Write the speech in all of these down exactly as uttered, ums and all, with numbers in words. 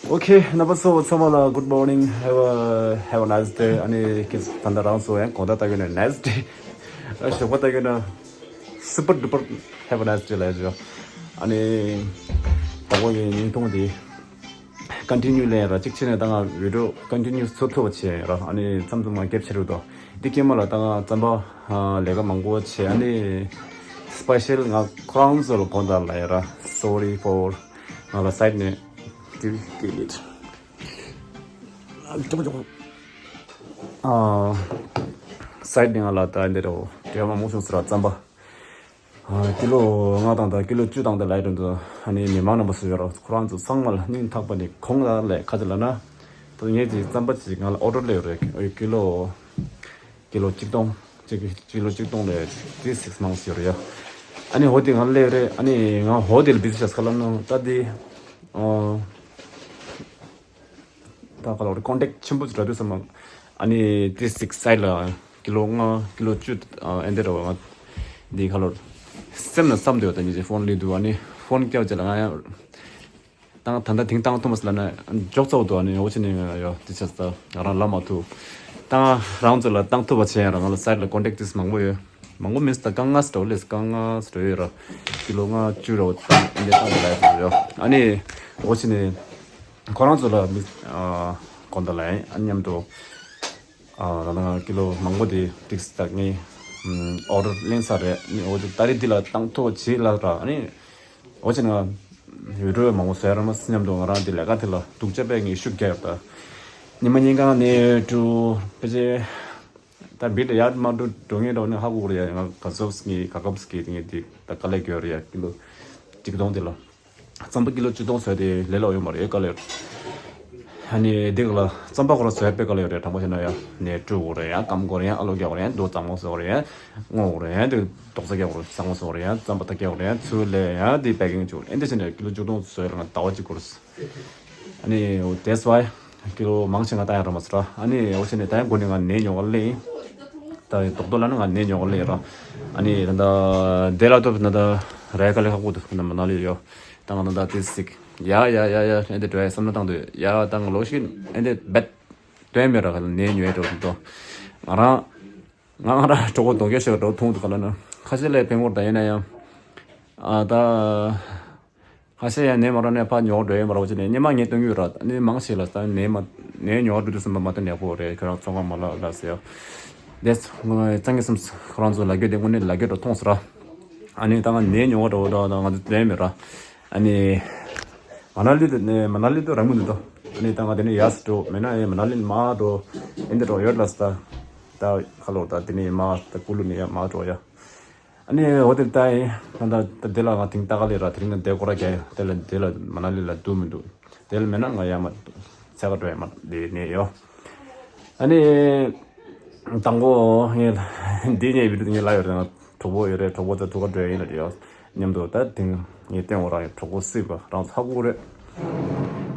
Okay, རྣམ་པ་ཚོ་ཚང་མ་ལ་good morning, have a, have a nice day. ཨ་ནི་ཁྱེད་ད་ལྟ་རང་ཚོ་ཡང་དགོང་དག་ལྟ་གི་ན་nice day. ཨ་ཞོགས་པ་ལྟ་གི་ན་super duper have a nice day ལ་ཡོད། ཨ་ནི་དང་པོ་ཡིན་ཉིན་ཐུང་དེ་continue ལེན་ར། གཅིག་བྱས་ནས་ད་ང་video continue ཚོ་ཐུབ་པ་བྱས་ར། ཨ་ནི་མཚམས་མཚམས་ང་gap བྱེད་རུ་དོ། འདི་སྐྱེས་མ་ལ་ད་ང་རྩམ་པ་ལས་ཀ་མང་པོ་བྱས། ཨ་ནི་special ང་ཁོ་རང་ཚོ་ལ་དགོངས་དག་ལ་ཡ་ར། Sorry for ང་ལ་side ནས་དེ་སྐད་ཡོད། ཨ་ཅོག་ཅོག་ཨ་side ནས་ང་ལ་ད་འདི་རོ་དེ་མ་མོ་བྱུང་ཟེར་ར། རྩམ་པ་ཨ་ཀི་ལོ་ལྔ་དང་ད་ཀི་ལོ་བཅུ་དང་དེ་ལ་ཡ་རུ་འདུག་ཨ་ནི་མི་མང་རྣམ་པ་སུ་ཡོད་ར། ཁོ་རང་ཚོ་ཚང་མ་ལ་སྙིང་ཐག་པ་ནས་དགོངས་དག་ལས། ཁ་ཅིག་ལ་ན་ད་ངས་ཅིག་རྩམ་པ་ཅིག་ང་ལ་order སླེབས་རེད། ཨོ་ཀི་ལོ་ཀི་ལོ་གཅིག་སྟོང་གཅིག་ཀི་ལོ་གཅིག་སྟོང་ལས་three six མང་སུ་ཡོད་རེད་ཡ། ཨ་ནི་འོ་དེ་ང་ལ་སླེབས་རེད། ཨ་ནི་ང་འོ་དེ་ལ་བི་ཟི་ཤ་ཁ་ལ་ནོ་ད་དེ་ཨོ། ད་ཁ་ལོར་contact ཆེན་པོ་ཅིག་རག་དུས་ཙམ་པ། ཨ་ནི་three six side ལ་ཀི་ལོ་ལྔ་ཀི་ལོ་བཅུ་ཨ་ཨེ་འདི་ར་བ་འདི་ཁ་ལོར་སེམས་ན་བསམ་དེ་བ་ད་ཉི་ཅི་phone ལེན་དུས། ཨ་ནི་phone སྐྱབས་ཅེ་ལ་ང་ཡང་ད་ད་ལྟ་དེང་བཏང་ཐུབ་མ་སོང་ལ་ན་འཇོག་ཚ་བོ་འདུག་ཨ་ནི་འོ་ཆེ་ནི་ཡོ་དེ་ཆ་ས་ང་རང་ལ་མ་ཐུབ། ད་རང་ཚོ་ལ་བཏང་ཐུབ་པ་བྱས་ཡང་ར་ང་ལ་side ལ་contact ཏིས་མང་པོ་ཡོད། མང་པོ་མིན་ས་ད་རྐང་ལྔ་སི་འདྲ་བོ་ལས་རྐང་ལྔ་སི་འདྲ་ཡོད་ར། ཀི་ལོ་ལྔ་བཅུ་ར་བོ་ད་ཨེ་འདི་བཏང་ལ་ཡོད་ཡོ། ཨ་ནི་འོ་ཆེ་ནི། ཁོ་རང་ཚོ་ལ་མི་ཨ་དགོངས་དག་ལ་ཨ་མཉམ་དུ་ཨ་ད་ནང་ཀི་ལོ་མང་པོ་དེ་ཏིག་སི་ད་ངས་ཨོ་ཌར་ལེན་ས་རེད། ཨོ་ད་ད་རེས་འདི་ལ་བཏང་ཐོག་བྱེད་ལ་ར། ཨ་ནི་འོ་ཅི་ན་བི་ཌི་ཡོ་མང་པོ་བཟོས་ར་མ་སི་མཉམ་དུ་ང་རང་འདི་ལས་ཀ་དེ་ལ་སྡུག་ཅག་པས་ངས་ཤུགས་རྒྱག་ཡོད་ད། ཉི་མ་ཉིན་གང་ནས་ཀྲུ་ཕལ་ཆེར་ད་བི་ད་ཡར་མ་འགྲོ་འགྲོ་ངེས་འགྲོ་ནས་ཧ་གོ་རེད་ཡ། ང་ག་ཚོད་ངས་ག་སྐབས་ཀྱི་ངས་འདི་ད་དཀའ་ལས་དགོས་རེད་ཡ། ཀི་ལོ་གཅིག་སྟོང་དེ་ལ། རྩམ་པ་ཀི་ལོ་བཅུ་སྟོང་བཟོས་ཏེ་ལས་སླ་ཡོད་མ་རེད། དཀའ་ལས་རེད། ཨ་ནི་འདི་ག་ལ་རྩམ་པ་ཁོ་ར་བཟོས་དཔེ་དཀའ་ལས་ཡོད་རེད། དྲང་པོ་བཤད་ན་ཡ་ནས་བཀྲུ་དགོས་རེད་ཡ། སྐམ་དགོས་རེད་ཡ། ཨ་ལོ་རྒྱག་དགོས་རེད་ཡ། རྡོ་གཙང་མ་བཟོ་དགོས་རེད་ཡ། སྔོ་དགོས་རེད་ཡ། འདི་རྡོག་རྩ་རྒྱག་དགོས་རེད། གཙང་མ་བཟོ་དགོས་རེད་ཡ། རྩམ་པ་ད་རྒྱག་དགོས་རེད་ཡ། ཚུར་ལས་ཡ་འདི་པེ་ཀིང་བཅུག་ཨེ་འདི་བྱས་ནས་ཀི་ལོ་བཅུ་སྟོང་བཟོས་རང་ཟླ་བ་གཅིག་འགོར། ཨ་ནི་that's why ཀི་ལོ་མང་ཆེ་ང་ད་ཡང་ར་མ་ཟ་ར། ཨ་ནི་འོ་བྱས་ནས་ད་ཡང་དགོས་ནས་ང་ནས་ཉོ་ག་ལེ་ཡིན། ད་རྡོག་རྡོག་ལ་ནི་ང་ནས་ཉོ་ག་ལེ་ཡིན་ར། ཨ་ནི་ད་ད་དེ་ལ་ཐོབ་ན་ད་ར་ཡ་དཀའ་ལས་ཁག་པོ་འདུག་ད་མ་ན་ལི་ཡོད། ད་ང་ད་ད་དེ་སིག་ཡ་ཡ་ཡ་ཡ་ཨེ་འདི་འགྲོ་ཡ་བསམ་ན་བཏང་འདུག་ཡ་ད་ང་ལོ་ཞིག་ཨེ་འདི་རྦད་དོན་མེད་ར། ག་ལ་ནས་ཉོས་འགྲོ་འདུག་ང་རང་ང་ང་ར་གྲོགས་པོ་གདོང་རྒྱ་ཞིག་འགྲོ་ཐུང་འདུག་ག་ལ་ན་ཁ་ཤས་ལས་ཕན་ངོར་ད་ཡིན་ན་ཡང་ཨ་ད་ཁ་ཤས་ཡང་ནས་མ་ར་ནས་ཕ་ཉོ་འགྲོ་ཡོད་མ་ར་བ་ཅི་ནས་སྙེ་མ་ངས་སྟོན་གྱི་ཡོད་ར། ནས་མང་ཆེ་ལ་ད་ནས་མ་ནས་ཉོ་འགྲོ་དུས་སུ་མ་མ་ད་ནས་ཁོ་རེད། ཁྱོད་རང་ཚོང་ཁང་མ་ལ་ལ་ཟེར་ཡ། དེ་ཚང་གི་སེམས་ཁོ་རང་ཚོ་ལ་རྒྱུ་དེ་དངོས་གནས་ལ་རྒྱུ་འགྲོ་མཐོང་ཟེར་ར། ཨ་ནི་ད་ང་ནས་ཉོ་འགྲོ་འགྲོ་ད་ང་ཚོ་དོན་མེད་ར། ཨ་ནི་མ་ན་ལི་དུ་ནས་མ་ན་ལི་དུ་རང་མི་འདུག་དོ། ཨ་ནི་ད་ང་དེ་ནས་ཡར་འགྲོ་མེད་ན་ཨེ་མ་ན་ལི་མར་འགྲོ་ཨེ་འདི་འགྲོ་ཡོད་ལ་ས་ད་ད་ཁ་ལོ་ད་དེ་ནས་མར་ད་ཀུ་ལུ་ནས་ཡར་མར་འགྲོ་ཡ། ཨ་ནི་འོ་དེ་ལྟ་ཡིན་ད་ད་ད་དེ་ལ་ང་དེང་ལྟ་ག་ལེ་ར། དེ་རིང་ང་དེ་སྐོར་ར་རྒྱ་ཡ་དེ་ལ་དེ་ལ་མ་ན་ལི་ལ་འདུག་མི་འདུག་དེ་ལ་མེད་ན་ང་ཡ་མ་ཚད་ག་འགྲོ་ཡ་མ་དེ་ནས་ཡོ། ཨ་ནི་དང་པོ་ངས་འདི་ངས་བི་ཌི་ཡོ་ངས་ལ་ཡོད་རེད། ང་གྲོགས་པོ་ཡོད་རེད། གྲོགས་པོ་ཚོ་ཐུག་ག་འགྲོ་ཡ་ཡིན་ལ་རེད་ཡོ། མཉམ་དུ་ད་དེང་ངས་བསྟན་འོ་རང་ཡོད་གྲོགས་པོ་སྲིད་པ་རང་ཚ་གུ་རེད།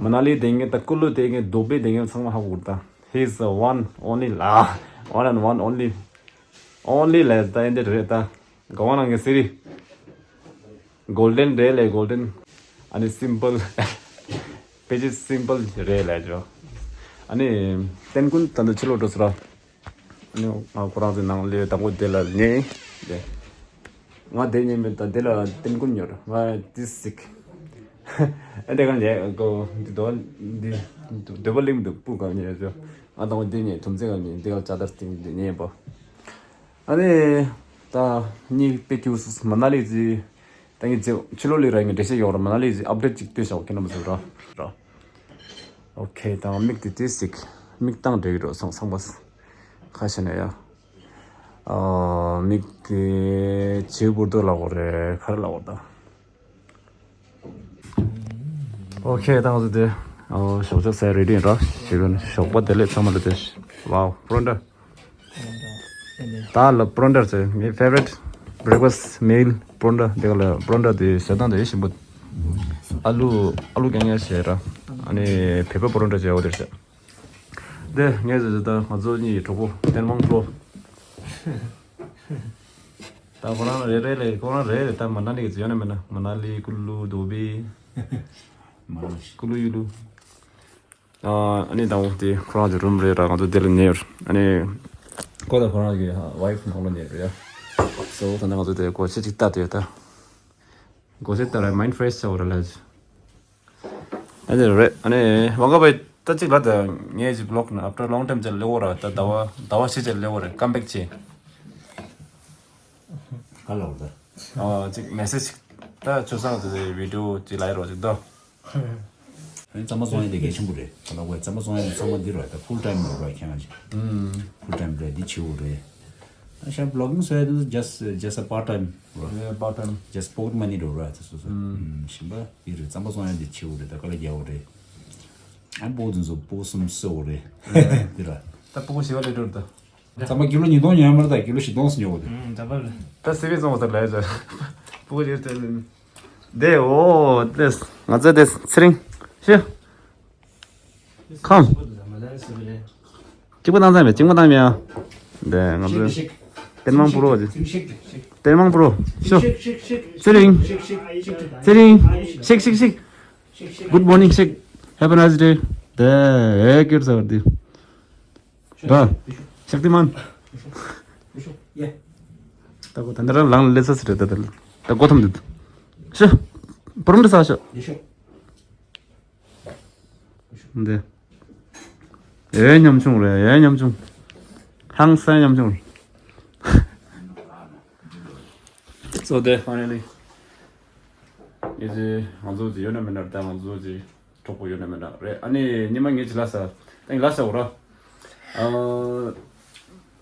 མ་ན་ལི་དེ་ངས་ད་ཀུ་ལུ་དེ་ངས་རྡོ་སྦིས་དེ་ངས་ཚང་མ་ཧ་གོ་ད། He's the one only ལ། One and one only. Only ལ་ད་ཨེ་འདྲ་རེད་ད། ག་བ་ནང་གི་སི་རི། Golden རེད་ལས་Golden. ཨ་ནི་simple. དཔེ་ཆ་simple རེད་ལས་ཇོ། ཨ་ནི་ཏན་ཀུན་ད་འདི་ཕྱི་ལོགས་འགྲོ་ཟེར་ར། ཨ་ནི་ང་ཁོ་རང་ཚོའི་ནང་ལས་དང་པོ་དེ་ལ་ཉེ། དེ་ང་དེ་ཉེ་མེད་ད་དེ་ལ་ཏན་ཀུན་ཉོར་ང་ཏི་སིག་ཨ་དེ་ག་ཉེ་གོ་འདི་དོ་འདི་འདོད་པ་ལེགས་འདུག་སྤུ་གང་ཉེ་ཟེར། ང་དང་པོ་དེ་ཉེ་དུམ་ཚེ་གང་ཉེ་དེ་ག་ཅ་དར་སྟེང་དེ་ཉེ་པོ། ཨ་ནི་ད་གཉིས་དཔེ་ཁྱུག་སི་མ་ན་ལི་ཟི་ད་ངས་ཚེ་ཕྱི་ལོ་ལི་ར་ངས་འགྲེལ་བཤད་ཡོད་ར། མ་ན་ལི་ཟི་ཨབ་ཌེཊ་ཅིག་སྟོན་བཞག་ཁྱེད་རྣམ་པ་ཚོ་ར་ར། ཨོ་ཁེ། ད་མིག་དེ་དེ་སིག་མིག་བཏང་འགྲིག་རོ་སོང་སང་པ་ཁ་ཤ་ན་ཡ། ཨ་མིག་དེ་ཇེ་བུར་དུ་ལ་གོ་རེ་ཁར་ལ་གོ་ད། ཨོ་ཁེ། ད་ང་ཚོ་དེ་ཨོ་ཞོགས་ཇ་ཟས་རེ་ཌི་ཡིན་ར། ཞེས་པའི་ཞོགས་པ་བདེ་ལེགས་ཚང་མ་ལ་དེ། Wow, པོ་རོན་ཊ། ད་ལ་པོ་རོན་ཊ་ཟེར། My favorite breakfast meal པོ་རོན་ཊ། དེ་ག་ལ་པོ་རོན་ཊ་དེ་ཟས་སྟངས་དེ་ཞིམ་པོ། ཨ་ལུ་ཨ་ལུ་རྐྱང་རྐྱང་བྱས་ར། ཨ་ནི་བོད་པ་པོ་རོན་ཊ་བྱས་འོ་དེར་བྱས། དེ་ངས་ཟེར་ཟེར་ད་ང་ཚོ་གཉིས་གྲོགས་པོ་ཏན་མང་ཁྲོ། ད་ཁོ་རང་རེ་རེ་ལས་ཁོ་རང་རེ་རེ་ད་མ་ན་ལི་གི་ཡོད་ན་མེད་ན། མ་ན་ལི་ཀུ་ལུ་རྡོ་སྦིས། མ་ན་ལི་ཀུ་ལུ་ཡུ་ལུ། ཨ་ནི་དང་པོ་དེ་ཁོ་རང་གི་རུམ་རེད་ར། ང་ཚོ་དེ་ལ་ཉལ་ཡོད། ཨ་ནི་ཁོ་དང་ཁོ་རང་གི་ཝའིཕ་ནང་ལ་ཉལ་ཡོད་ཡ། སོ་ད་ནི་ང་ཚོ་དེ་སྒོ་ཕྱེ་གཅིག་བལྟ་དེ་ད། སྒོ་ཕྱེ་བལྟ་ར་མའིན་ཌི་ཕ་རེ་ཤི་ཆགས་པ་ར་ལ། ཨ་ནི་རེད། ཨ་ནི་དབང་ག་པའི་ད་གཅིག་ལ་ད་ངས་ཅིག་བི་ལོག་ན་after long time ཅིག་སླེབས་ཡོད་ར། ད་ཟླ་བ་ཟླ་བ་ཕྱེད་ཅིག་སླེབས་ཡོད་རེད། ཀམ་བེག་བྱས། ག་ལ་བར་ད། ཨ་ཅིག་མེ་སེ་ཇི་ཅིག་ད་ཆུ་སང་དེ་བི་ཌི་ཡོ་ཅིག་ལ་ཡོད་རོ་ཅིག་ད། རྩམ་པ་བཙོང་ཡ་དེ་གལ་ཆེན་པོ་རེད། ད་ལ་བའི་རྩམ་པ་བཙོང་ཡ་དེ་ཚང་མ་འདི་རོ། ད་ཕུལ་ཊའིམ་རོ་ར་ཁྱེད་རང་ཅིག་ཕུལ་ཊའིམ་རེད། འདི་བྱེད་དགོས་རེད། ཨ་ཤ་བི་ལོག་གིང་ཟེར་ཡ་དེ་just just a part time རོ། ཡ་པར་ཊའིམ། Just pocket money རོ་ར་དེ་སོ་སོ། ཨུམ། ཞིམ་པ་འདི་རེད། རྩམ་པ་བཙོང་ཡ་འདི་བྱེད་དགོས་རེད། ད་ག་ལ་རྒྱག་དགོས་རེད། ཨ་སྤུ་གུ་འདི་ཚོ་སྤུ་གུ་གསུམ་གསོ་དགོས་རེད། འདི་ར། ད་སྤུ་གུ་བྱེད་པ་ལས་སྤྲོར་ད། རྩམ་པ་ཀི་ལོ་ཉིས་སྟོང་ཉོ་ཡ་མ་རེད། ད་ཀི་ལོ་བཞི་སྟོང་ཙམ་ཉོ་དགོས་རེད། ཨུམ། ད་པར་རེད། ད་སི་པན་བཙོང་བ་ད་ལས་ད། སྤུ་གུ་བྱེད་ད། དེ་འོ་དེ་ང་ཚོ་དེ་ཚེ་རིང་། ཤི། ཁམ། གཅིག་པ་བཏང་ཚར་མེད། གཅིག་པ་བཏང་མེད་ཨ། དེ་ང་ཚོ་ཏེན་མང་པོ་རོ་ཅིག་ཏེན་མང་པོ་རོ། ཤོ། ཚེ་རིང་། ཚེ་རིང་། ཤིག་ཤིག་ཤིག Good morning ཤིག Have a nice day དེ་ཨེ་ཀིར་ཟེར་བ་དེ། ར། ཤག་ཏི་མན། ད་གོ་ད་འདི་རང་ལང་ལ་ལེ་ས་སི་རེད། ད་ད་ད་གོ་ཐམ་འདུག་ཤ། པུ་རུམ་འདི་ས་ཤ། འདི། ཨེ་ཉམ་ཆུང་རེད། ཨེ་ཉམ་ཆུང་། ཧང་སང་ཉམ་ཆུང་རེད། So they finally ཨེ་ཙི་ང་ཚོ་ཅི་ཡོད་ན་མེད་ན་ད་ང་ཚོ་ཅི་གྲོགས་པོ་ཡོད་ན་མེད་ན་རེད། ཨ་ནི་ཉི་མ་ངས་ཅི་ལ་ས་ད་ངས་ལ་ས་འོ་ར། ཨ་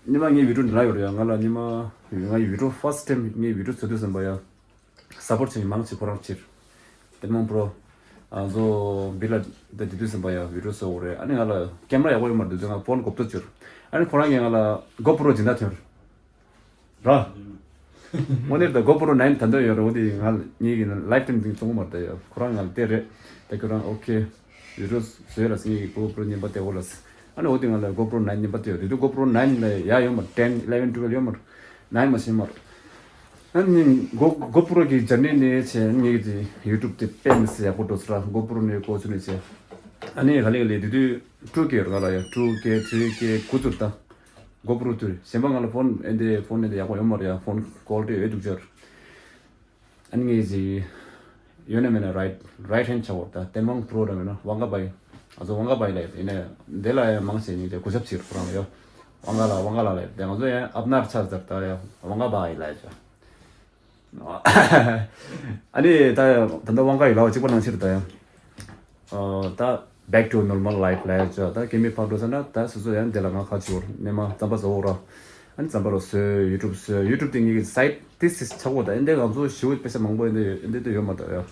ཉི་མ་ངས་བི་ཌིའོ་འདི་ལ་ཡོད་རེད་ཡ། ང་ལ་ཉི་མ་ང་ཡི་བི་ཌིའོ་first time ངས་བི་ཌིའོ་བཟོ་དུས་ཙམ་པ་ཡ། སཔོར་ཊི་བྱེད་མཁན་མང་ཆེ་ཁོ་རང་ཕྱིར། ཏེན་མང་པོ་རོ། ཨ་ཚོ་བི་ལ་ད་དེ་དུས་ཙམ་པ་ཡ་བི་ཌིའོ་བཟོ་འོ་རེད། ཨ་ནི་ང་ལ་ཀེམ་ར་ཡག་པོ་ཡོད་མ་རེད། དུས་ཚོད་ང་ཕོན་གོ་བསྡུར་བྱོས། ཨ་ནི་ཁོ་རང་གིས་ང་ལ་གོ་པོ་རོ་སྦྱིན་བདག་ཐོན་ར། དངོས་གནས་ད་གོ་པོ་རོ་ནའིན་ད་འདོད་ཡོད་རེད། འོ་དེ་ང་ངེད་ཀྱི་ལའིཕ་ཊའིམ་དེ་བཙོང་གི་མ་རེད་ད་ཡ། ཁོ་རང་ང་ལ་སྟེར་རེད། ད་ཁྱོད་རང་ཨོ་ཁེ། བི་ཌིའོ་བཟོས་ར་ཟེར། ངེད་ཀྱི་གོ་པོ་རོ་རྙིང་པ་སྟེར་འོ་ལ་ཟེར། ཨ་ནི་འོ་དེ་ང་ལ་གོ་པོ་རོ་ནའིན་རྙིང་པ་སྟེར་ཡོད། དེ་དུས་གོ་པོ་རོ་ནའིན་ལ་ཡ་ཡོད་མ་རེད། ཊེན་ཨི་ལེ་ཝན་ཊུ་ཝེལ་ཡོད་མ་རེད། ནའིན་མ་ཤེས་མ་རེད། ཨ་ནི་གོ་གོ་པོ་རོ་གི་ཇར་ནི་ནས་བྱས་ངེད་ཀྱི་ཡུ་ཊུབ་དེ་དཔེ་མི་སྲིད་ཡག་པོ་འགྲོ་སོང་ར། གོ་པོ་རོ་ནས་འགོ་བཙུགས་ནས་བྱས། ཨ་ནི་ག་ལེ་ག་ལེ་དེ་དུས་ཊུ་ཀེ་ར་ང་ལ་ཡ། ཊུ་ཀེ་ཐི་རི་ཀེ་གོ་ཚུར་ད། གོ་པོ་རོ་དུས་གཞན་པ་ང་ལ་ཕོན་ཨེ་འདི་ཕོན་ཨེ་འདི་ཡག་པོ་ཡོད་མ་རེད་ཡ། ཕོན་ཀོ་ལི་ཊི་ཡོད་འདུག་ཅར། ཨ་ནི་ངས་ཅི་ཡོད་ན་མེད་ན་རའིཊ་རའིཊ་ཧེན་ཌི་ཆགས་འོ་ད། ཏེན་མང་པོ་རོ་ར་མེད་ན་ཝང་ག་པའི། ཨ་ཚོ་ཝང་ག་པའི་ལ་ཡིན་ན་འདི་ལ་ཡང་མང་ཆེ་ནི་དེ་གོ་ཞབས་ཕྱིར་ཁོ་རང་ཡོད། ཝང་ག་ལ་ཝང་ག་ལ་ལ་དེ་ང་ཚོ་ཡང་ཨབ་ནར་ཆགས་ཚར་ད་ཡ། ཝང་ག་པའི་ལ་ཡ། ཨ་ནི་ད་ད་ལྟ་དབང་ག་ཡི་ལའོ་གཅིག་པ་ནང་ཕྱིར་ད་ཡང་། ཨ་ད་back to normal life ལ་ཡ་ཅོ། ད་སྐྱེ་མེད་ཕར་འགྲོ་ཟེར་ན་ད་སོ་སོ་ཡང་འདི་ལ་ང་ཁ་ཆེ་བོར་ནས་མ་རྩམ་པ་བཟོ་འོ་ར། ཨ་ནི་རྩམ་པ་རོ་བཟོས། ཡུ་ཊུབ་བཟོས། ཡུ་ཊུབ་དེ་ངེད་ཀྱི་སའིཌ་ཏི་སིས་ཆགས་འོ་ད། ཨེ་འདི་ང་ཚོ་ཞི་བོ་དཔེ་ཆ་མང་པོ་ཨེ་འདི་ཨེ་འདི་དུ་ཡོད་མ་ད་ཡ།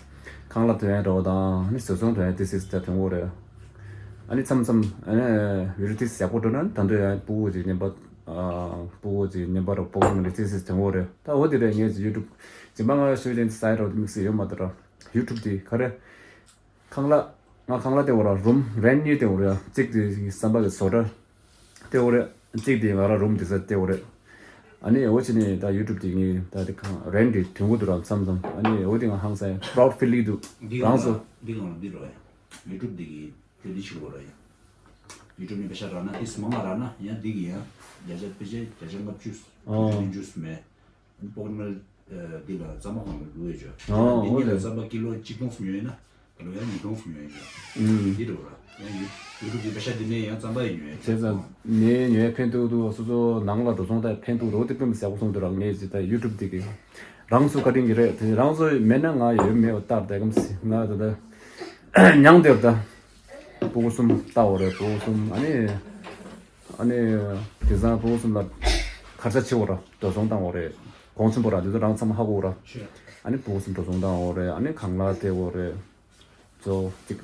ཁང་གླ་ཐོན་ཡ་འདྲ་བོ་དང་ཨ་ནི་བཟོ་ཚོང་ཐོན་ཡ་ཏི་སིས་ད་ཐོན་འོ་རེད། ཨ་ནི་མཚམས་མཚམས་ཨ་ནི་ཡུ་ཊུབ་ཏི་སིས་ཡག་པོ་འགྲོ་ན་ད་འདོད་ཡ་སྤུ་གུ་ཅིག་ཉན་པ། ཨ་སྤུ་གུ་ཅིག་ཉན་པ་ར་སྤོ་གི་མི་འདུག་ཏི་སིས་དེ་འོ་རེད། ད་འོ་དེ་རེད། ངས་ཡུ་ཊུབ་སྦྱིན་པ་ང་ཤོད་ཅན་སའིཌ་རོ་དེ་དམིགས་བསལ་ཡོད་མ་ད་ར། ཡུ་ཊུབ་དེ་ག་རེ། ཁང་གླ། ང་ཁང་གླ་སྟེར་འོ་ར། རུམ་རེན་ཊི་གཉིས་སྟེར་འོ་ར། གཅིག་དེ་སམ་པ་གི་བཟོ་གྲྭ་སྟེར་འོ་རེད། གཅིག་དེ་ང་ར་རུམ་དེ་ས་སྟེར་འོ་རེད། ཨ་ནི་འོ་ཅི་ནི་ད་ཡུ་ཊུབ་དེ་ངས་ད་དེ་ཁང་རེན་ཊི་དེ་དོན་གོ་དུ་ར་མཚམས་མཚམས། ཨ་ནི་འོ་དེ་ང་ཧང་སང་པ་རའུཌ་ཕི་ལིང་འདུག་འདི་རང་སོ། འདི་གང་ལ་འདི་རོ་ཡ། ཡུ་ཊུབ་འདི་གི་དེ་འདི་ཞིག་རོ་ར་ཡ། ཡུ་ཊུབ་ནི་པེ་ཤ་རག་ན་ཏིས་མང་ང་རག་ན་ཡང་འདི་གི་ཡང་བརྒྱ་ཆ་པེ་ཆ་བརྒྱ་ཆ་ལྔ་བཅུ་ཨོ་བཅུ་ནི་ཇུས་མེད། པོ་ཀེ་མོན་འདི་ལ་རྩམ་པ་གང་ལ་འགྲོ་ཡོད་ཅོ། ཨོ་འདི་གཉིས་ལ་རྩམ་པ་ཀི་ལོ་གཅིག་སྟོང་སུམ་ཡོད་ན་ད་ལོ་ཡང་ཉིས་སྟོང་སུམ་ཡོད་ཅོ། ཨུམ། འདི་རོ་ར་ཡང་ཡུ་ཡུ་ཊུབ་ཀྱི་པེ་ཤ་འདི་ནས་ཡང་རྩམ་པ་ཡང་ཉོ་ཡ་ཅོ། བྱས་ཙང་ནས་ཉོ་ཡ་ཕན་ཐོགས་འདུག་སོ་སོ་ནང་ལ་འགྲོ་སོང་ད་ཕན་ཐོགས་འདུག་དེ་དཔེ་མི་སྲིད་ཡག་པོ་སོང་འདུག་ར། ངས་ཅི་ད་ཡུ་ཊུབ་འདི་གི་རང་སུ་བཀའ་དྲིན་གྱི་རེད། དེ་རང་སུ་མེད་ན་ང་ཡོད་མེད་པ་ལྟར་དེ་གམ་སི་ང་ད་ད་མྱང་དེར་ད་སྤུ་གུ་གསུམ་ལྟ་འོ་རེད། སྤུ་གུ་གསུམ་ཨ་ནི་ཨ་ནི་དེང་སང་སྤུ་གུ་གསུམ་ལ་ཁ་ཚ་ཆེ་འོ་ར། འགྲོ་སོང་བཏང་འོ་རེད། གོང་ཆེན་པོ་ར་དེ་ཚོ་རང་ཚང་མ་ཧ་གོ་ར། ཨ་ནི་སྤུ་གུ་གསུམ་འགྲོ་སོང་བཏང་འོ་རེད། ཨ་ནི་ཁང་གླ་སྟེར་འོ་རེད། ཚོ་གཅིག་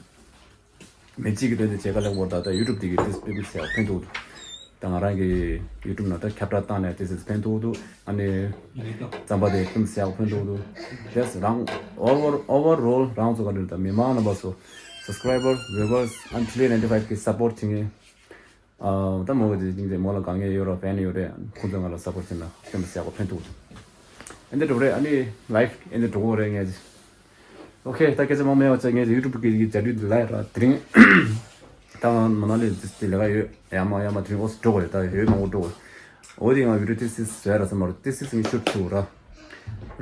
མི་གཅིག་གི་དོན་དུ་བྱེད་ཀ་ལེགས་པོ་ད་ལྟ་ཡུ་ཊུབ་དེ་གི་ཏིས་པི་པི་སེ་ཕན་ཐོགས་འདུག་ད་ང་རང་གི་ཡུ་ཊུབ་ནང་ད་ཁྱབ་བསྒྲགས་བཏང་ནས་ཏིས་ཕན་ཐོགས་འདུག་ཨ་ནི་རྩམ་པ་དེ་ཏིམ་སེ་ཕན་ཐོགས་འདུག་དེས་རང་ཨོ་ཝར་ཨོ་ཝར་ཨོལ་རང་ཚོ་ག་འདྲ་ད་མི་མང་རྣམ་པ་ཚོ་སབ་སི་ཀ་རའི་བར་ཝི་ཡུ་ཝར་སི་ཨན་ཊི་ལི་ནའིན་ཊི་ཕའིབ་གི་སཔོར་ཊི་བྱེད་མཁན། ཨ་ད་མོ་གི་དེ་མོ་ལ་དཀའ་ངལ་ཡོད་ར་ཕན་ཡོད་རེད། ཁོང་ཚོས་ང་ལ་སཔོར་ཊི་བྱས་ན་ཏིམ་སེ་ཕན་ཐོགས་འདུག་ཨེ་འདྲ་འགྲོ་རེད། ཨ་ནི་ལའིཕ་ཨེ་འདྲ་འགྲོ་གི་རེད་ངས། ཨོ་ཁེ། ད་སྐད་ཆ་མང་མེད་པ་བྱས། ངས་ཡུ་ཊུབ་གི་གི་བྱ་སྤྱོད་འདི་ལ་ཡ་ར་དེ་རིང་ ད་ང་མ་ན་ལི་དེ་དེ་ལས་ཀ་ཡོད། ཡ་མ་ཡ་མ་དེ་རིང་ཨོ་སི་འགྲོ་དགོས་རེད། ད་ཡོད་མང་པོ་འགྲོ་དགོས། འོ་དེ་ང་བི་ཌིའོ་ཏི་སི་བཟོ་ཡ་ར་བསམ་པ་རེད། ཏི་སི་ངས་ཤུཊ་བྱེད་དགོས་ར།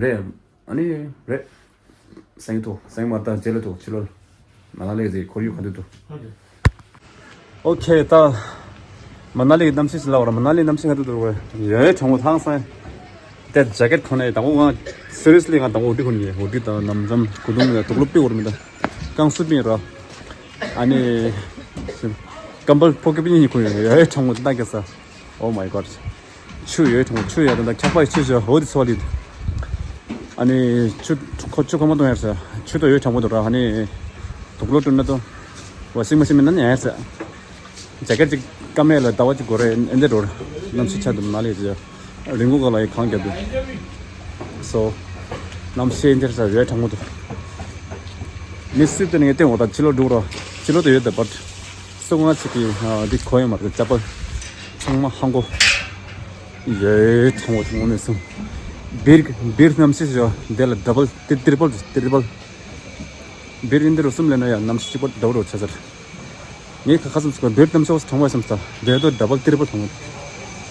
རེད། ཨ་ནི་རེད། སང་ཉིན་ཐུག་སང་ཉིན་མ་ད་རྗེས་ལ་ཐུག་ཕྱི་ལོ། མ་ན་ལི་གི་ཁོར་ཡུག་ག་འདྲ་འདུག་ཨོ་ཁེ། ད་མ་ན་ལི་གི་གནམ་གཤིས་ལ་བར། མ་ན་ལི་གནམ་གཤིས་ག་འདྲ་འདུག་ཡོད་གྲང་མོ་ཐང་སང་། དེ་ཇེ་ཀེཊ་གོན་ནས་དང་པོ་ང་སི་རི་ཡས་ལི་ང་དང་པོ་ཧུ་ཌི་གོན་ནས། ཧུ་ཌི་དང་ནམ་འཇམ་ཁུ་ཏུང་ལ་དུག་ལོག་པི་འོར་མི་ད་ཀང་སུ་པིན་ར། ཨ་ནི་ཀམ་བལ་ཕོ་ཀི་པི་ཉི་གོན་ཡོད། ཡོད་གྲང་མོ་ད་གེ་ས། Oh my god. ཆུ་ཡོད་གྲང་མོ། ཆུ་ཡོད་ད་ད་འཁྱག་པ་ཆུ་ཞོ་འོ་དེ་ཚོ་ལི། ཨ་ནི་ཆུ་ཁོ་ཆུ་ཁོ་མ་གཏོང་ཡར་ས། ཆུ་ད་ཡོད་གྲང་མོ་འདུག་ར། ཨ་ནི་དུག་ལོག་བསྐྲུན་ན་ད་ཝ་ཤིང་མ་ཤིན་མི་ནན་ཡར་ས། ཇེ་ཀེཊ་ཅིག་ཀ་མེད་ལ་ཟླ་བ་གཅིག་འགོར་རེ་ཨེ་འདྲ་འགྲོ་ར། གནམ་གཤིས་ཆ་དུ་མ་ལས་ཅི་རི་མགོ་ག་ལ་ཡི་གངས་རྒྱབ་དུ། སོ། གནམ་གཤིས་ཨེ་འདྲ་ས་ཡོད་གྲང་མོ་འདུག་མི་སུས་དེ་ནས་ངས་བསྟན་འོ་ད་ཕྱི་ལོགས་འགྲོ་ར། ཕྱི་ལོགས་དུ་ཡོད་དེ་བར། སོ་ང་ཅིག་གི་འདི་གོ་ཡོད་མ་རེད། ཅ་པལ་ཚང་མ་ཧང་གོ། ཡོད་གྲང་མོ་གྲང་མོ་ནས་སོང་། སྦིར་སྦིར་གནམ་གཤིས་ཡོད་དེ་ལ་ཌ་བལ་ཏི་ཏི་རི་པལ་ཏི་རི་པལ། སྦིར་ཨིན་དི་རུ་གསུམ་ལས་ན་ཡང་གནམ་གཤིས་གཅིག་པ་འདྲ་བོ་རུ་ཆ་ཟེར། ངས་ཁ་ཁ་སུམ་སུམ་བེར་གཏམ་ཤོག་གྲོང་བ་སམ་སྟ་དེ་དོ་ཌ་བལ་ཏི་རི་པལ་གྲོང་བ།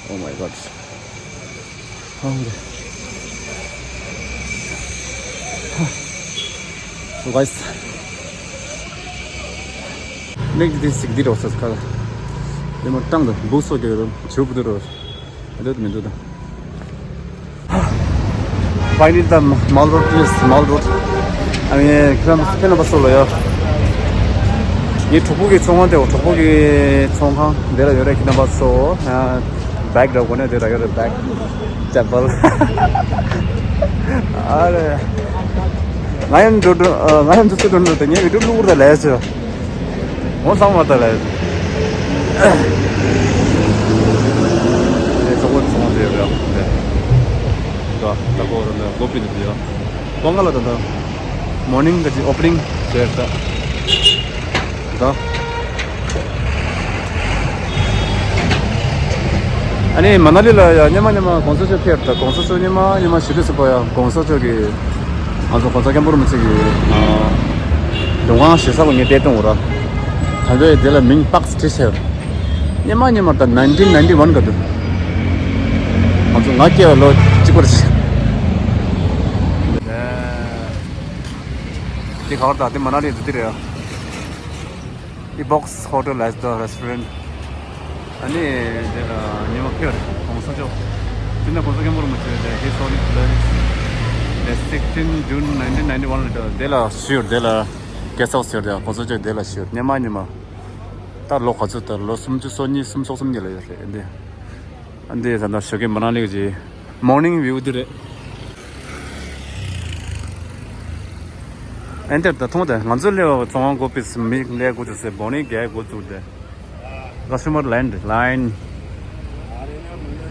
Oh my god. So guys, next this is the process. ཁ་ལ་དེ་མོ་ཏང་དུ་འབུ་སོ་རྒྱག་རུ་ཆུ་བུ་དུ་རུ། མི་འདུག་མི་འདུག་ད། Finally the mall road is mall road. I mean, ཁྱེད་རང་ཁྱེད་རྣམ་པ་ཚོ་ལ་ཡ། ངའི་གྲོགས་པོ་གི་ཚོང་ཁང་དེ། གྲོགས་པོ་གི་ཚོང་ཁང་དེ་ལ་ཡོད་རེད། ཁྱེད་རྣམ་པ་ཚོ་ཡ། བེག་འདྲ་པོ་ནས་དེ་ལ་ཡོད་རེད། བེག་ཅ་པལ། ཨ་རེ། ང་ཡང་འགྲོ་འགྲོ་ང་ཡང་འགྲོ་འགྲོ་འགྲོ་དེ་ངའི་བི་ཌིའོ་བླུག་ར་ལས་ཆོ། ངོ་ཚང་མ་ལྟ་ལ། ཨེ་ཚོགས་པ་ཚོགས་པ་དེ་རེད་ཡ། ད་ད་གོ་ར་ན་གོ་པི་ནི་དེ་ཡ། གོང་ག་ལ་ད་ད། མོར་ནིང་གི་ཨོ་པ་ནིང་བྱས་ད། ད། ཨ་ནི་མ་ན་ལི་ལ་ཡ་སྙེ་མ་སྙེ་མ་གོང་ས་མཆོག་ཕེབས་ད། གོང་ས་མཆོག་སྙེ་མ་སྙེ་མ་ཞུ་དུས་སུ་པ་ཡ་གོང་ས་མཆོག་གི། ང་ཚོ་གོང་ས་སྐྱབས་མགོན་རིན་པོ་ཆེ་གི་མདུན་ཁང་ཞེ་ས་ལ་ངས་བལྟས་བཏང་འོ་ར། ད་ལྟ་དེ་ལ་མིང་པགས་བྲིས་ཤག་སྙེ་མ་སྙེ་མ་ད་ནའིན་ཊིན་ནའིན་ཊི་ཝན་ག་དུ། ང་ཚོ་ང་སྐྱེ་བ་ལོ་གཅིག་པར་ཤི། དེ་ག་བར་ད་དེ་མ་ན་ལི་དུ་དེ་རེད། ཨི་བོག་སི་ཧོ་ཊེལ་ཨེ་ཛ་རེ་སི་ཊོ་རེན་ཊི། ཨ་ནི་དེ་ལ་ཉི་མ་ཕེབས་རེད་གོང་ས་མཆོག་དེ་ནས་གོང་ས་སྐྱབས་མགོན་རིན་པོ་ཆེ་དེ་ཧི་སོ་ལིག་ལ་དེ་sixteen June nineteen ninety one ལ་དེ་ལ་ཞུ་ཡོད། དེ་ལ་གེ་སི་ཧའུ་སི་ཡོད་དེ་གོང་ས་མཆོག་དེ་ལ་ཞུ་ཡོད། སྙེ་མ་སྙེ་མ་ད་ལོ་ག་ཚོད་ད་ལོ་སུམ་ཅུ་སོ་གཉིས་སུམ་ཅུ་སོ་གསུམ་གཉིས་ལ་ཡོད་རེད་འདི། ཨ་འདི་ད་ལྟ་ཞོགས་ཀས་མ་ན་ལི་གི་མོར་ནིང་བིའུ་འདི་རེད། ཨེ་འདིར་ད་མཐོང་དེ་ང་ཚོ་སླེབས་ཚོང་ཁང་སྒོ་ཕྱེས་མི་སླེབས་དགོས་ཚུལ་སེ་བོ་ནི་རྒྱལ་སྒོ་བཙུགས་ཏེ། ཀ་སི་ཊ་མར་ལའིན་རེད་ལའིན།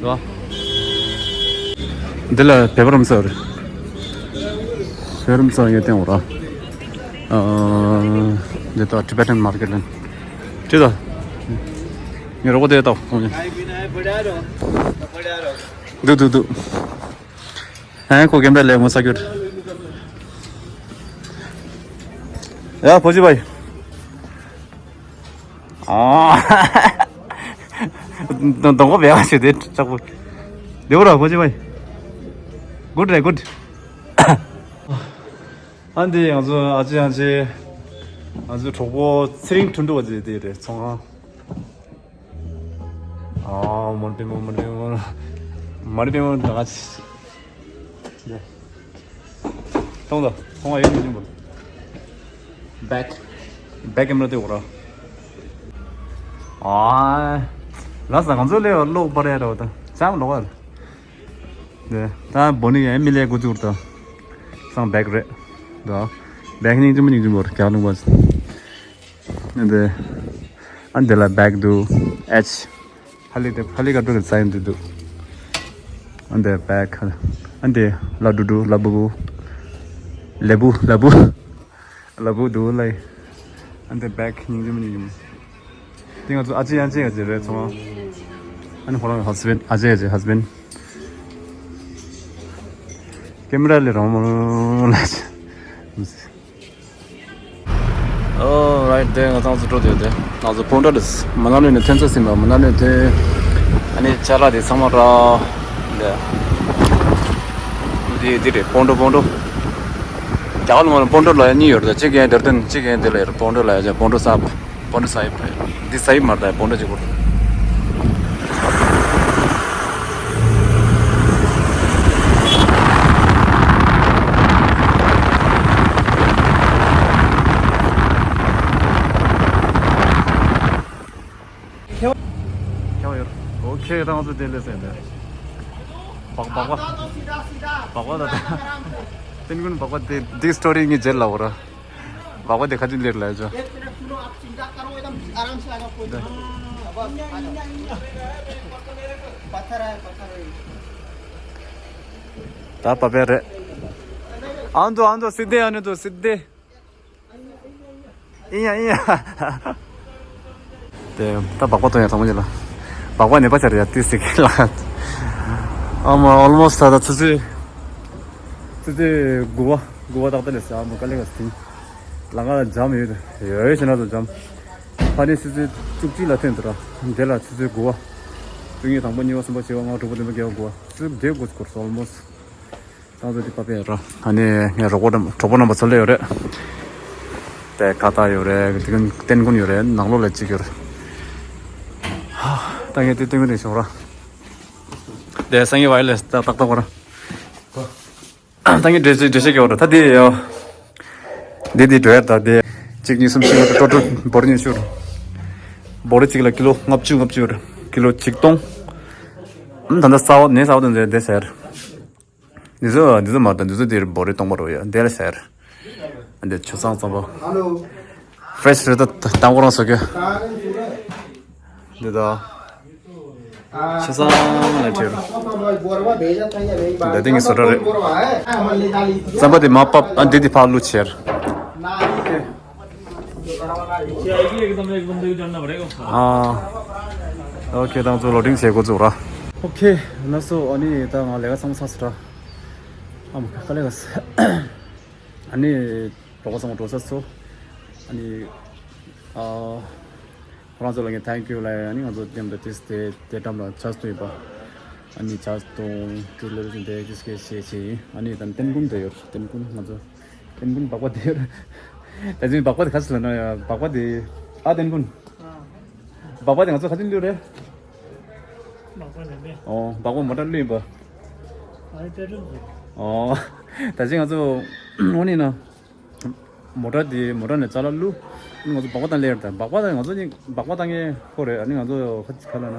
རོ། འདི་ལ་བེ་བ་རམ་ས་རེད། བེ་བ་རམ་ས་ཡོད་དེ་འོ་ར། ཨ་འདི་ད་ཊི་བེ་ཊན་མར་ཀེཊ་ལ། ཁྲིད་ད། ངས་རོགས་པ་དེ་ལྟ་བུ། འདུག་འདུག་འདུག་ཨེ་ཁོ་གེམ་ར་ལས་ངོ་ས་གྱུར། ཡ་ཕོ་ཅི་བའི། ཨ། དང་དང་པོ་བེ་བ་ཞིག་དེ་ལྕགས་པོ། དེ་བོ་ར་ཕོ་ཅི་བའི། གུཌ་རེད་གུཌ། ཨ་འདི་ང་ཚོ་ཨ་ཅེ་ཨ་ཅེ། ང་ཚོ་གྲོགས་པོ་ཚེ་རིང་ཁྲུན་ཏུ་བ་ཅེ་དེ་རེད་ཚོང་ཁང་། ཨ་མོན་པེ་མོ་མོན་པེ་མོ། མོན་པེ་མོ་ད་ང་ཅི། ཡ། ཐོང་ད། ཐོང་བ་ཡོད་མི་འཇུག་པ། བེག་བེག་གི་མི་དེ་འོ་ར། ཨ། ལ་ས་ང་ཚོ་ལས་ལོག་པ་རེད་ར་བ་ད། ཅམ་ལོག་ཨ། དེ་ད་བོ་ནི་ཡ་མི་ལས་གོ་ཚུར་ད། སང་བེག་རེད། ད། བེག་སྙིང་རྗེ་མོ་སྙིང་རྗེ་མོ་ར་ག་ལུང་བ། འདི། ཨ་འདི་ལ་བེག་འདུག་ཨེཆ། ཧ་ལི་དེ་ཧ་ལི་ཀ་ཏུ་རི་ཛ་ཡིན་འདུག་ཨ་འདི་བེག་ཨ་འདི་ལ་ཌུ་ཌུ་ལ་བུ་བུ། ལ་བུ་ལ་བུ། ལ་བུ་འདུག་ལ། ཨ་འདི་བེག་སྙིང་རྗེ་མོ་སྙིང་རྗེ་མོ། དེ་ང་ཚོ་ཨ་ཅེ་ཨ་ཅེ་ཨ་ཅེ་རེད་ཚོང་། ཨ་ནི་ཁོ་རང་ཧ་སི་བེན་ཨ་ཅེ་ཨ་ཅེ་ཧ་སི་བེན། ཀེམ་ར་ལས་རང་མོ་ལ་ཅེ། Alright, དེ་ང་ཚང་ཚོ་འགྲོ་དེ་དེ། ང་ཚོ་སྤོན་ཊ་རེད། མ་ན་ལི་ནས་ཐོན་ཚར་ཟིན་པ། མ་ན་ལི་ཐོན། ཨ་ནི་ཅ་ལག་དེ་ཚང་མ་ར། འདི་འདི་རེད། སྤོན་ཊ། སྤོན་ཊ། རྒྱ་གར་ལ་མ་སྤོན་ཊ་ལ་ཡ་གཉིས་ཡོད་རེད། གཅིག་ཡན་དེར་ཐོན། གཅིག་ཡན་དེ་ལ་ཡོད་རེད། སྤོན་ཊ་ལ་ཡ་སྤོན་ཊ་ས་སྤོན་ཊ་ས་ཡིབ་རེད། འདི་ས་ཡིབ་མ་རེད། སྤོན་ཊ་གཅིག་པོ་རེད། ཁྱེད་ཡོད། ཨོ་ཁེ། ད་ང་ཚོ་དེ་ལས་ཟེར་འདི། སྦག་སྦག་སྦག་སྦག་ད་ད། ཏན་ཀུན་སྦག་སྦག་དེ་འདི་སི་ཊོ་རི་ངས་མཇལ་ལ་འོ་ར། སྦག་སྦག་དེ་ཁ་ཅིག་ལེར་ལ་ཡ་ཅོ། एक मिनट सुनो, आप चिंता करो, एकदम आराम से आ जाओ, कोई दिक्कत नहीं। बस, आ जाओ। पत्थर है, पत्थर है। ད་པ་པེ་རེད། आने दो, आने दो, सीधे आने दो, सीधे। ཨི་ཡ་ཨི་ཡ། དེ་ད་སྦག་སྦག་གཏོང་ཡ་ཚང་མ་ཡིན་ལ། སྦག་སྦག་ནད་པ་ཆགས་རེད་ཡ། ཏི་སི་ཀི་ལ། ཨ་མ་ཨོལ་མོ་སི་ཊི་ད་ད་ཆུ་ཚོད། ཆུ་ཚོད་དགུ་པ། དགུ་པ་ཏག་ཏག་ལས་ཟ་མོ་དཀའ་ལས་ཁག་སྟེང་། ལམ་ཁ་ལ་འཇམ་ཡོད། ཡོད་ཡོད་བྱས་ན་ཚོ་འཇམ། ཕ་ནི་ཆུ་ཚོད་བཅུ་གཅིག་ལ་ཐོན་འདུག་ར། དེ་ལ་ཆུ་ཚོད་དགུ་པ། བཅུ་གཉིས། དང་པོ། གཉིས་པ། གསུམ་པ། བཞི་པ། ལྔ་པ། དྲུག་པ། བདུན་པ། བརྒྱད་པ། དགུ་པ། ཆུ་ཚོད་བརྒྱད་དགུ་སྐོར་སོང་ཨོལ་མོ་སི་ཊི། ཏང་ཙེ་ཏི་པ་པེ་ར། ཨ་ནི་ངའི་རོགས་པ་རྣམ་གྲོགས་པོ་རྣམ་པ་ཚོ་སླེབས་ཡོད་རེད། དེ་ཀ་ཏ་ཡོད་རེད། དེ་ཀུན་ཏན་ཀུན་ཡོད་རེད། ནང་ལོགས་ལ་གཅིག་ཡོད་རེད། ཧ། ད་ངས་དེ་ཏན་ཀུན་རེད་བྱུང་ར། དེ་སང་ཉིན་ཝའི་ལེ་སི་ད་ཏག་ཏག་བར། ད་ངས་འགྲེལ་བཤད་འགྲེལ་བཤད་རྒྱག་ར། ད་དེ་ཡོ། དེ་དེ་འགྲོ་ཡ། ད་དེ་གཅིག་གཉིས་གསུམ་བཞི་ལྔ་དྲུག་ཊོ་ཊལ་བོ་རི་ཉི་ཤུ་རེད། བོ་རི་གཅིག་ལ་ཀི་ལོ་ལྔ་བཅུ་ལྔ་བཅུ་རེད། ཀི་ལོ་ཆིག་སྟོང་། ཨམ་ད་ད་ས་བ་ནས་ས་བ་དང་འདི་འདི་ཟེར། འདི་ཚོ་འདི་ཚོ་མ་གཏོགས་འདི་ཚོ་འདིར་བོ་རི་སྟོང་པ་རོ་ཡ་འདི་ལ་ཟེར། འདི་ཆུ་ཚང་ཚང་པ། ཧྥེ་རེཤ་རེད། ད་དང་པོ་རང་བཟོ་གི། འདི་ད་ཆུ་ཚང་ལ་ཁྲིར། འདི་ཏིང་གི་བཟོ་གྲྭ་རེད། རྩམ་པ་དེ་མ་ཕབ། ཨ་འདི་དེ་ཕར་བླུགས་ཕྱིར། ཨ། ཨོ་ཁེ། ད་ང་ཚོ་ལོ་ཌིང་བྱེད་འགོ་བཙུགས་ར། ཨོ་ཁེ། ན་སོ་ཨ་ནི་ད་ང་ལས་ཀ་ཚང་མ་ཚར་སོང་ར། ཨ་མ་ཁ་ལས་ཀ་ཨ་ནི་གྲོགས་པོ་ཚང་མ་འགྲོ་ཚར་སོང་། ཨ་ནི་ཨ་ཁོ་རང་ཚོ་ལ་ངས་ཐེང་ཀིའུ་ལབ་ཡ། ཨ་ནི་ང་ཚོ་མཉམ་དུ་ཏིས་དེ་དེ་འགྲམ་ལ་ཆ་སྟོན་ཡིན་པ། ཨ་ནི་ཆ་སྟོན་ཏིས་ལེ་རུ་ཅིན་དེ་ཏིས་ཀེ་ཤེ་ཤེ་ཡིན། ཨ་ནི་ད་ཏན་ཀུན་དེ་ཡོད། ཏན་ཀུན་ང་ཚོ། ཏན་ཀུན་སྦག་སྦག་དེ་ཡོད། ད་ཅིང་སྦག་སྦག་དེ་ག་ཚོད་ལ་ན་ཡ། སྦག་སྦག་དེ། ཨ་ཏན་ཀུན། སྦག་སྦག་དེ་ང་ཚོ་ག་ཚོད་ལུས་རེད། སྦག་སྦག་ནས་པས། ཨོ་སྦག་སྦག་མོ་ཊ་ལུས་པ། ཨ་ནི་པེ་ཊོལ་ཟེར། ཨོ། ད་ཅིང་ང་ཚོ་འོ་ནི་ན། མོ་ཊ་དེ་མོ་ཊ་ནས་ཅ་ལག་བླུགས། ང་ཚོ་སྦག་སྦག་བཏང་ལེ་ར། ད་སྦག་སྦག་དང་ང་ཚོ་གཉིས་སྦག་སྦག་བཏང་ངེ་ཁོ་རེད། ཨ་ནི་ང་ཚོ་ཁ་ཁ་ལ་ན་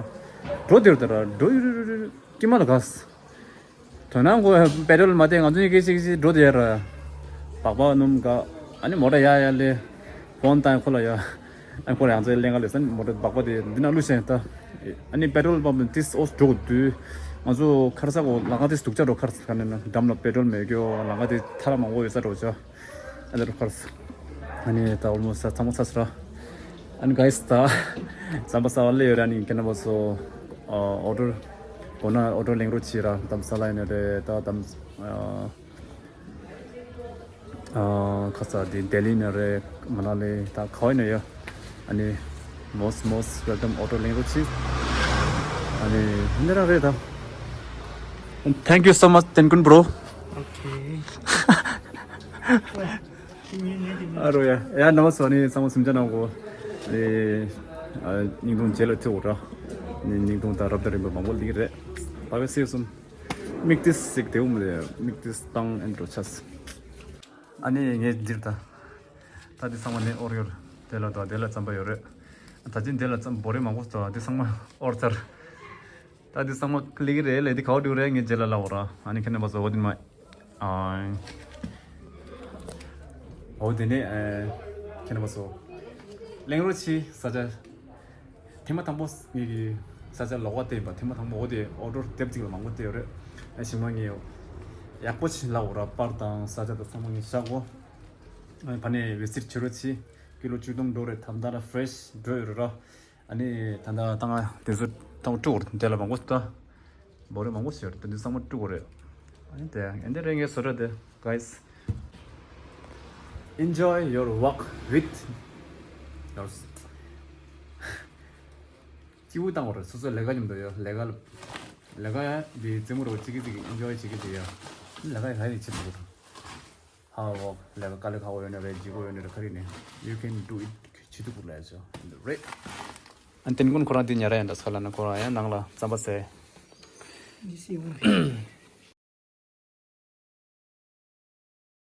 འགྲོ་དེ་རུ་ད་ར་འགྲོ་ཡུ་རུ་རུ་རུ་ཀི་མ་ལ་གས། དོ་ན་ཁོ་པེ་ཊོལ་མ་བསྟན་ང་ཚོ་གཉིས་ཀྱིས་ཅིག་ཅིག་འགྲོ་དེ་ར། སྦག་སྦག་སྣུམ་ག། ཨ་ནི་མོ་ཊ་ཡ་ཡ་ལེ། ཕོན་བཏང་ཁོ་ལ་ཡ། ཨ་ནི་ཁོ་ལ་ང་ཚོ་ལེན་ག་ལེ་སན་མོ་ཊ་སྦག་སྦག་དེ་འདི་ན་བླུགས་ཤེས་ད། ཨ་ནི་པེ་ཊོལ་པམ་ཏིས་ཨོས་འགྲོ་དུས། ང་ཚོ་ཁར་ས་གོ་ལམ་ཁ་ཏིས་སྡུག་ཅག་འགྲོ། ཁར་ས་ག་ནས་ན་འགྲམ་ལ་པེ་ཊོལ་མེད་གྱོ། ལམ་ཁ་དེ་ཐ་ར་མང་པོ་ཡོད་ས་འགྲོ་ཆ། ཨ་ནི་རུ་ཁར་ས། ཨ་ནི་ད་ཨོལ་མོ་སི་ཊི་ཚང་མ་ཚར་སོང་ར། ཨ་ནི་ག་ཡིས་ད་རྩམ་པ་ཟ་བ་སླེབས་ཡོད་ར། ཨ་ནི་ཁྱེད་རྣམ་པ་ཚོ་ཨོ་ཌར་གོ་ན་ཨོ་ཌར་ལེན་རོགས་བྱེད་ར། དྷ་རམ་ས་ལ་ཡིན་ན་རེད། ད་དྷ་རམ་ཨ་ཁ་ས་དེ་ལྡི་ལི་ཡིན་ན་རེད། མ་ན་ལི། ད་ག་བ་ཡིན་ན་ཡོད། ཨ་ནི་most most welcome ཨོ་ཌར་ལེན་རོགས་བྱེད། ཨ་ནི་འདི་རང་རེད་ད། Thank you so much, Tenkun bro. Okay. ཨ་རོ་ཡ་ཡ། རྣམ་པ་ཚོ་ནི་ཚང་མ་སེམས་ཆུང་གནང་གོ། ཨེ་ཨ་སྙིང་སྡུག་རྗེས་ལ་ཐུག་འོ་ར། ནི་སྙིང་སྡུག་དང་རབ་དང་རིམ་པ་མང་པོ་སླེབས་ཀྱི་རེད། ད་ག་སེ་གསུམ། མིག་ཏིས་ཟིག་དེའུ་མི་རེད། མིག་ཏིས་བཏང་ཨེ་འགྲོ་ཆས། ཨ་ནི་ངས་འདིར་ད། ད་འདི་ཚང་མ་ནས་ཨོར་ཡོད། དེ་ལ་ད་དེ་ལ་རྩམ་པ་ཡོད་རེད། ད་ཅི་འདི་ལ་རྩམ་བོ་རེ་མང་པོ་ད་འདི་ཚང་མ་ཨོར་ཚར། ད་འདི་ཚང་མ་ལི་གི་རེད་ལས། འདི་ག་བ་འགྲོ་རེད། ངས་རྗེས་ལ་ལབ་འོ་ར། ཨ་ནི་ཁྱེད་རྣམ་པ་ཚོ་འོ་འདི་མ། ཨ་འོ་དེ་ནས་ཨ་ཁྱེད་རྣམ་པ་ཚོ་གླེང་རོགས་བྱེད། ས་ཆ་ཐེངས་མ་དང་པོ་ངེད་ཀྱི་ས་ཆ་ལོགས་ཀ་བལྟས་པ། ཐེངས་མ་དང་པོ་འོ་དེ་ཨོ་ཌར་དེབ་ཅིག་ལ་མང་པོ་བལྟས་ཡོད་རེད། ཨ་ཞིག་མ་ངས་ཡག་པོ་ཞིག་ལབ་འོ་ར། པར་དང་ས་ཆ་དང་ཚང་མ་ངས་བཞག་གོ། ཨ་ཕ་ནས་བི་སིཊ་བྱེད་རོགས་བྱེད། ཀི་ལོ་བཅུ་སྟོང་འགྲོ་རེད། ད་ལྟ་ལ་ཧྥེ་རེཤ་འགྲོ་ཡོད་རེད་ར། ཨ་ནི་ད་ལྟ་ད་ང་དེ་ཚོ་ད་དཀྲུག་དགོས་རེད། དེ་ལ་མང་པོ་ད་བོ་རེ་མང་པོ་ཞིག་ཡོད་རེད། དེ་འདི་ཚང་མ་དཀྲུག་དགོས་རེད། ཨ་ནི་དེ་ཨེ་འདི་རེད། ངའི་བཟོ་གྲྭ་དེ། Guys, enjoy your walk with སྐྱིད་པོ་བཏང་བ་རེད། སོ་སོ་ལས་ཀ་མཉམ་དུ་ཡོད། ལས་ཀ་ལ་ལས་ཀ་འདི་རྩེད་མོ་རོ་གཅིག་གིས་གཅིག་གིས་ཨེན་ཇོའི་བྱེད་ཀྱི་བྱེད་ཡ། ལས་ཀ་ཡག་ཡག་བྱེད་དགོས་དང་། ཧ་འོ་ལས་ཀ་དཀའ་ལས་ཁག་པོ་ཡོད་ན་རེད། ལྗིད་པོ་ཡོད་ན་རེད། ག་རེ་ནས་you can do it། བྱེད་ཐུབ་དགོས་ལས་བྱོ། རེད། ཨ་ཏན་ཀུན་ཁོ་རང་དེ་ཉལ་ར་ཡ་འདྲ་ས་ལ་ན་ཁོ་རང་ཡང་ནང་ལ་རྩམ་པ་ཟས། This is one.